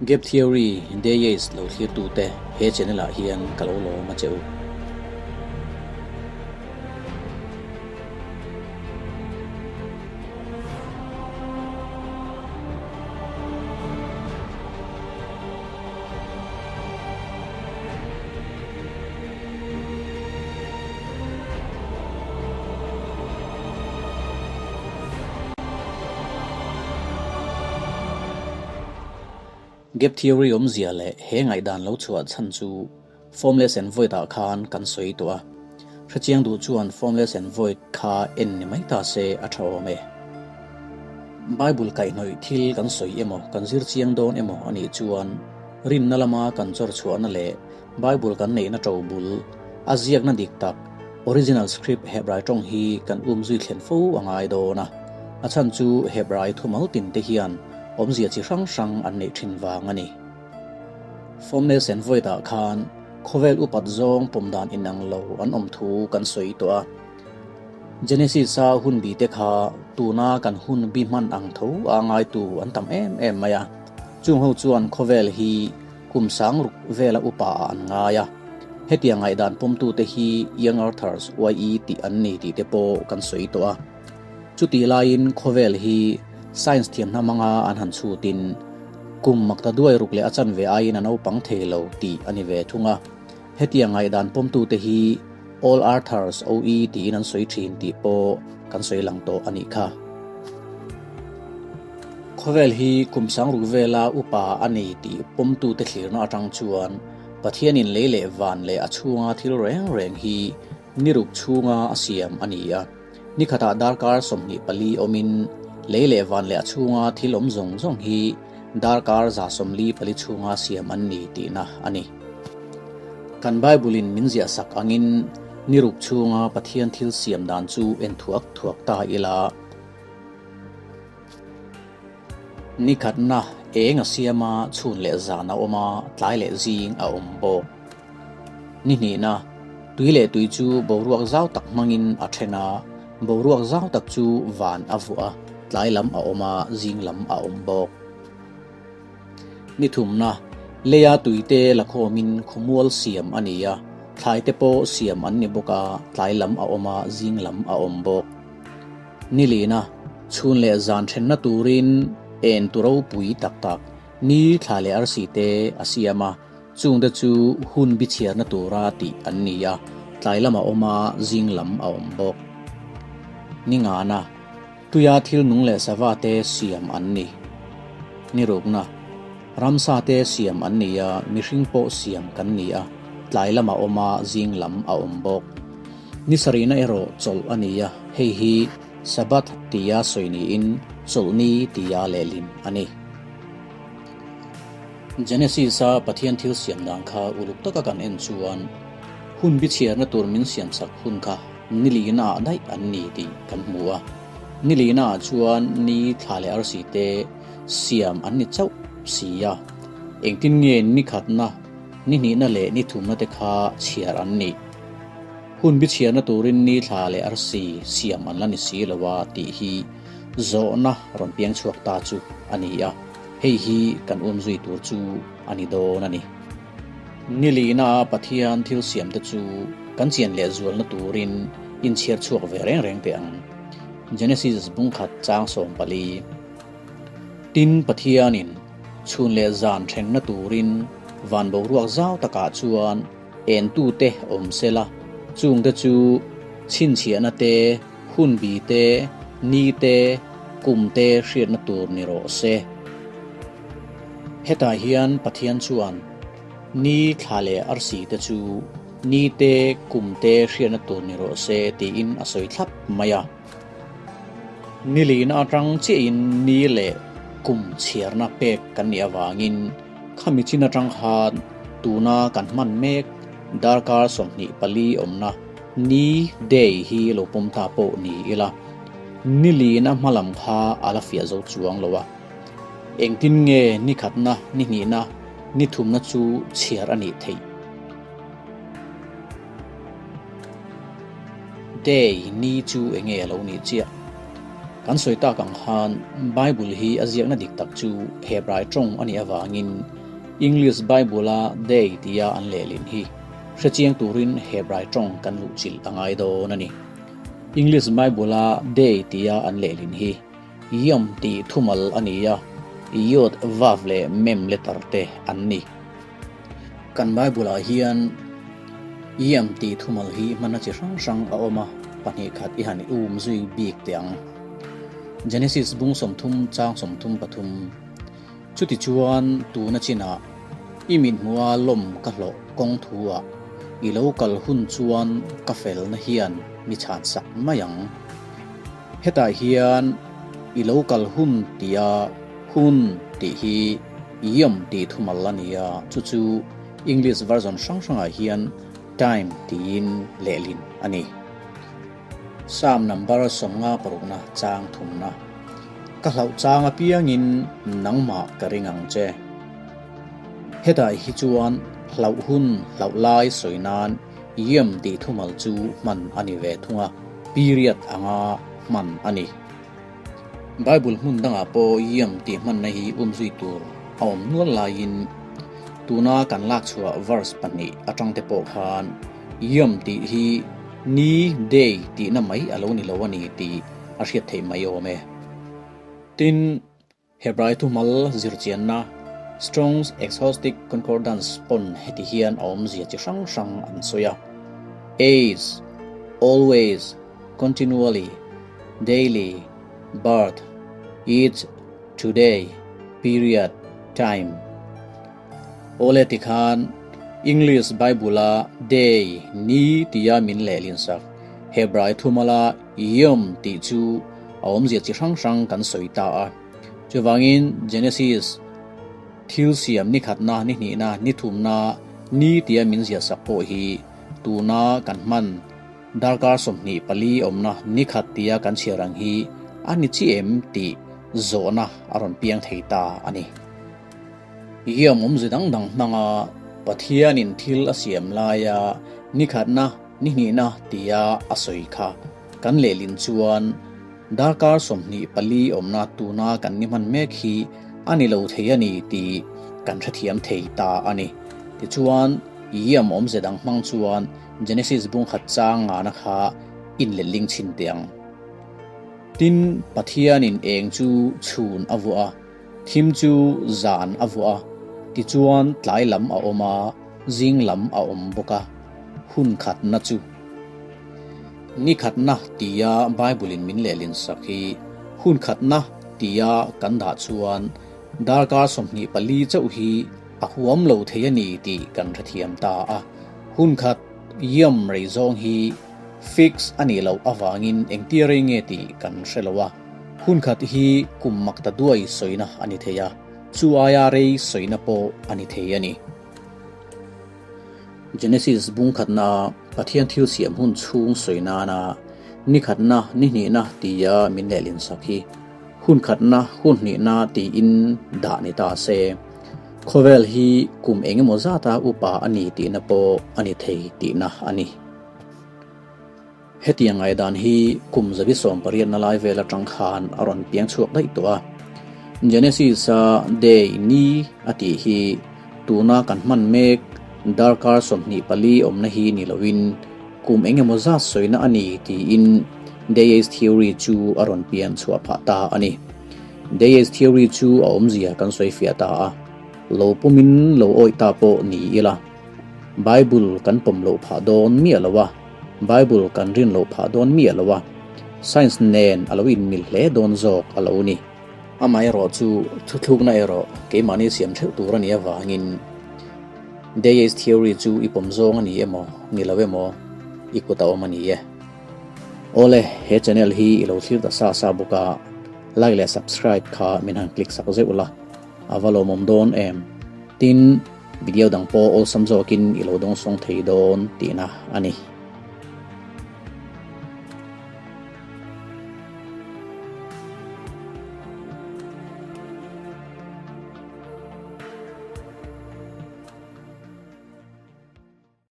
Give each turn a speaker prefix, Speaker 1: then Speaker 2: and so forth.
Speaker 1: Gap Theory Dayes lo thlirtute he channel ah hian ka lo lawm a che u. Gap theory awmzia leh he ngaihdan lo chhuah chhan chu formless and void ah khan kan sawi tawh a. Hrechiang duh chuan formless and void kha en ni mai ta se a tha awm e. Bible kaihhnawih thil kan sawi emaw kan zir chiang dawn emaw a nih chuan rinna lama kan chawr chhuahna leh Bible kan neihna to bul a ziakna dik tak original script Hebrai tawng hi kan um zui thlen fo a ngai dawn a. A chhan chu Hebrai thumal tin te hian awmzia chi hrang hrang an neih thin vang a ni. Formless and Void ah khan khawvel upat zawng pawm dan inang lo an awm thu kan sawi tawh a. Genesis-a hun bi te kha tuna kan hun bi hman ang tho a ngaitu an tam em em mai a. Chung ho chuan khawvel hi kum sang ruk vela upa ah an ngai a. Hetiang ngaihdan pawmtute hi Young Earthers, YE, tih an ni tih te pawh kan sawi tawh a. Chutih laiin khawvel hi science thiamna hmanga an han chhutin kum makta duai ruk leh a chanve aiin a naupang thei lo tih a ni ve thung a. Hetiang ngaihdan pawmtute hi All Earthers, OE, tiin an sawi thin tih pawh kan sawi lang tawh a nih kha. Khawvel hi kum sangruk vela upa a ni tih pawmtute thlirna atang chuan Pathianin lei leh van leh a chhunga thil reng reng hi ni ruk chhunga a siam a ni a. Ni khatah darkar 24 awmin lei leh van leh a chhunga thil awm zawng zawng hi darkar 144 chhunga siam an ni tihna a ni. Kan Bible-in min ziahsak angin ni ruk chhunga Pathian thil siam dan chu en thuak thuak ta ila. Ni khatna eng a siam a, chhun leh zan a awm a, tlai leh zing a awm bawk. Ni hnihna, tui leh tui chu boruak zau tak hmangin a then a, boruak zau tak chu van a vuah a, tlai lam a awm a, zing lam a awm bawk. Ni thumna, leia tuite la khawmin khawmual siam a ni a, thlai te pawh siam an ni bawk a, tlai lam a awm a, zing lam a awm bawk. Ni lina, chhun leh zan thenna turin en tu ropui tak tak, ni thla leh arsi te a siam a, chungte chu hun bichhiarna tura tih an ni a, tlai lam a awm a, zing lam a awm bawk. Ni ngana, tuia thil nung leh sava te siam an ni. Ni rukna, ramsa te siam an ni a, mihring pawh siam kan ni a, tlai lam a awm a, zing lam a awm bawk. Ni sarihna erawh chawlh a ni a, hei hi Sabbath tia sawi niin chawlhni tia lehlin a ni. Genesis-a Pathian thil siam dan kha uluk taka kan en chuan hun bichhiarna tur min siamsak hun kha ni lihnaah daih an ni tih kan hmu a. Ni lihnaah chuan ni thla leh arsi te siam an ni chauh si a, engtin nge ni khatna, ni hnihna leh ni thumna te kha chhiar an nih? Hun bichhiarna turin ni thla leh arsi siam an la ni si lo a tih hi zawhna rawn piang chhuak ta chu a ni a, hei hi kan um zui tur chu a ni dawn a ni. Ni lihna Pathian thil siamte chu kan chian leh zualna turin inchhiar chhuak ve reng reng teh ang. Genesis bungkhat chang 14. Tin, Pathianin chhun leh zan thenna turin van boruak zau takah chuan Entute awm se la, chungte chu chhinchhiahna te, hunbi te, ni te, kum te hriatna tur ni rawh se. Hetah hian Pathian chuan ni, thla leh arsi te chu ni te, kum te hriatna tur ni rawh se tiin a sawi thlap mai a. Ni lihna atang chiahin ni leh kum chhiarna pek kan nih avangin Khami chin atang khan tuna kan hman mek darkar 24 awmna ni, day, hi lo pawm ta pawh ni ila, ni lina hma lam kha a la fiah zo chuang lo a. Engtin nge ni khatna, ni hnihna, ni thumna chu chhiar a nih theih? Day, ni chu enge a lo nih chiah? Kan sawi tak ang khan Bible hi a ziakna dik tak chu Hebrai tawng a nih avangin English Bible-a day tia an lehlin hi hrechiang turin Hebrai tawng kan luhchilh a ngai dawn a ni. English Bible-a day tia an lehlin hi Yom tih thumal a ni a, Yod, Vav leh Mem letter te an ni. Kan Bible-ah hian Yom tih thumal hi hmanna chi hrang hrang a awm a, pahnih khat i han um zui bik teh ang. Genesis bung 30 chang 33 Chutichuan tuna chinah i mithmuha lawm ka hlawh kawng thu-ah i lo kal hun chuan ka felna hian mi chhansak mai ang. Hetah hian i lo kal hun tia hun tih hi yom tih thumal a ni a, chu chu English version hrang hrangah hian time tiin lehlin a ni. Psalm number 56na chang thumna, Ka hlauh chang apiangin nangmah ka ring ang che. Hetah hi chuan hlauh hun hlauh lai sawi nan Yom tih thumal chu hman a ni ve thung a, period anga hman a ni. Bible hmun dangah pawh Yom tih hmanna hi umzui tur a awm nual laiin tuna kan lak chhuah verse pahnih atang te pawh khan Yom tih hi ni, day, tihna mai a lo ni lo a ni tih a hriat theih mai awm e. Tin, Hebrai thumal zirchianna Strong's Exhaustive Concordance pawn heti hian a awmzia chi hrang hrang an sawi a, Age, always, continually, daily, birth, each, today, period, time. Awle tikhan English Bible-a day, ni, tia min lehlinsak Hebrai thumala Yom tih chu a awmzia chi hrang hrang kan sawi ta a. Chuvangin Genesis thil siam ni khatna, ni hnihna, ni thumna, ni tia min ziah sak pawh hi tuna kan hman darkar 24 awmna ni khat tia kan chhiar ang hi a ni chi em tih zawhna a rawn piang thei ta a ni. Yom awmze dang dang hmanga Pathianin thil a siam laia ni khatna, Ni hnihna tia a sawi kha kan lehlin chuan darkar 24 awmna tuna kan ni hman mek hi a ni lo thei a ni tih kan hrethiam thei ta a ni. Tichuan, Yam awmze dang hmang chuan Genesis bung khat chang ngana kha inletling chhin teh ang. Tin, Pathianin eng chu chhun a vuah a, Thim chu zan a vuah a, tichuan tlai lam a awm a, zing lam a awm bawk a, hun khatna chu. Ni khatna tia Bible-in min lehlin sak hi hun khatna tia kan dah chuan darkar 24 chauh hi a huam lo thei a ni tih kan hrethiam ta a, hun khat yam rei zawng hi fix a nih loh avangin engtia rei nge tih kan hre lo a. Hun khat hi kum mak ta duai sawina a ni thei a, chu aia rei sawina pawh a ni thei a ni. Genesis bung khatna Pathian thil siam hun chhung sawi nana ni khatna, ni hnihna tia min lehlin sak hi hun khatna, hun hnihna tiin dah ni ta se. Khawvel hi kum eng emaw zata upa a ni tihna pawh a ni thei tihna a ni. Hetiang ngaihdan hi kum zabi sawmpariatna lai vel atang khan a rawn piang chhuak daih tawh a. Genesis-a day, ni, a tih hi tuna kan hman mek darkar 24 awmna hi ni loin kum eng emaw zat sawina a ni tiin Day Age Theory chu a rawn pian chhuah phah ta a ni. Day Age Theory chu a awmzia kan sawi fiah ta a, lo pumin lo awih ta pawh ni ila. Bible kan pawm loh phah dawn miah lo a, Bible kan rin loh phah dawn miah lo a, science nen a lo inmil hle dawn zawk a lo ni. Amaherawh chu thuthlukna erawh keimahni siam theuh tur a nih avangin Day Age Theory chu i pawm zawng a ni emaw, ni lo emaw, i kut a awm a ni e. Awle, he channel hi i lo thlir ta sa sa bawk a, like leh subscribe kha min han click sak zeuh la, a va lawmawm dawn em. Tin, video dang pawh awlsam zawkin i lo dawngsawng thei dawn tihna a ni.